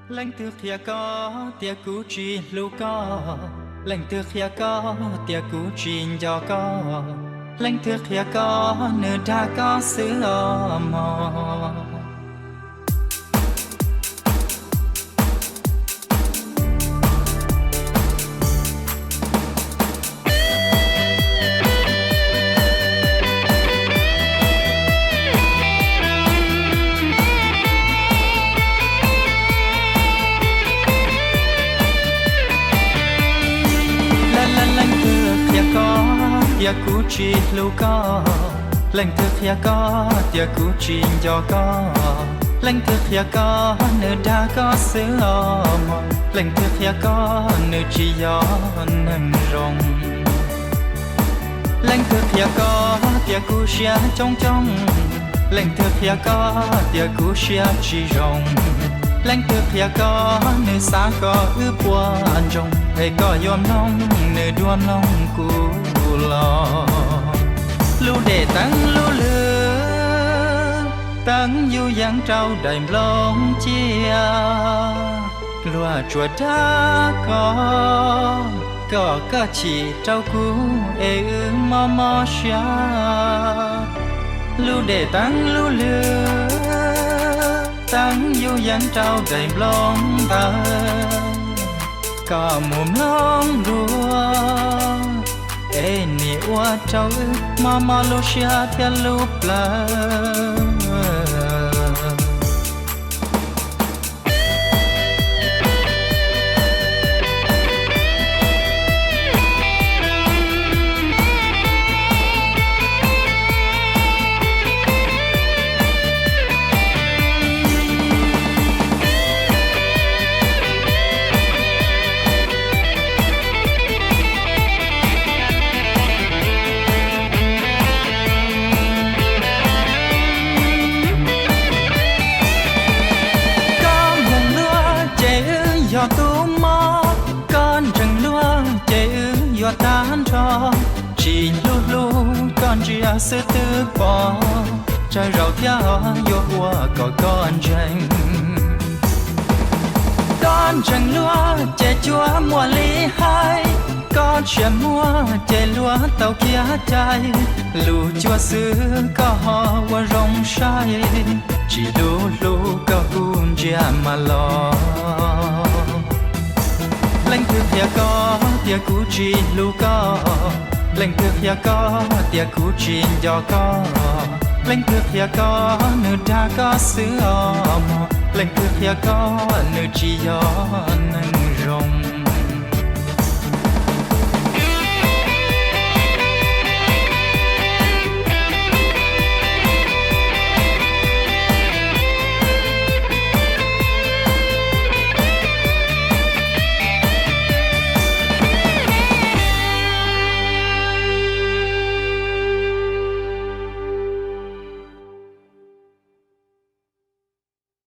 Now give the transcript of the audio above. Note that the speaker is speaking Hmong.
Leej twg qhia koj tias kuv tsis hlub koj? Leej twg qhia koj tias kuv tsis nco koj? Leej twg qhia koj nws dag koj xwb os mog? Leej twg qhia koj tias kuv tsis hlub koj? Leej twg qhia koj tias kuv tsis nco koj? Leej twg qhia koj nws dag koj xwb os mog? Leej twg qhia koj nws tsis yog neeg zoo? Leej twg qhia koj tias kuv siab coob coob? Leej twg qhia koj tias kuv siab tsis zoo? Leej twg qhia koj nws xav kom wb puas ntsoog es koj yuav mloog nws dua mloog kuv los? Lub dej teeb lub lwg, teeb yus yees rau daim nplooj cia. Luag tsuas dag koj, kom koj chim rau kuv es wb mob mob siab. Lub dej teeb lub lwg, teeb yus yees rau daim nplooj ntawd. Koj mus mloog dua, es nim ua rau wb mob mob lub siab thiab lub plawv. Koj ntseeg luag ces wb yog tub mob, koj ntseeg luag ces wb yuav tag nrho. Tsis hlub hlub koj ntsia xwb twb pom, tsawg zaus thiab yuav ua kom koj ntseeg. Koj ntseeg luag ces cuag muaj li hais, koj ntshiab muag ces luag tau kiag cai. Lus cuag xwb koj ho ua zoo saib, tsis hlub hlub koj kuj ntsia mas los. Leej twg qhia koj tias kuv tsis hlub koj? Leej twg qhia koj tias kuv tsis nco koj? Leej twg qhia koj nws dag koj xwb os mog? Leej twg qhia koj nws tsis yog neeg zoo?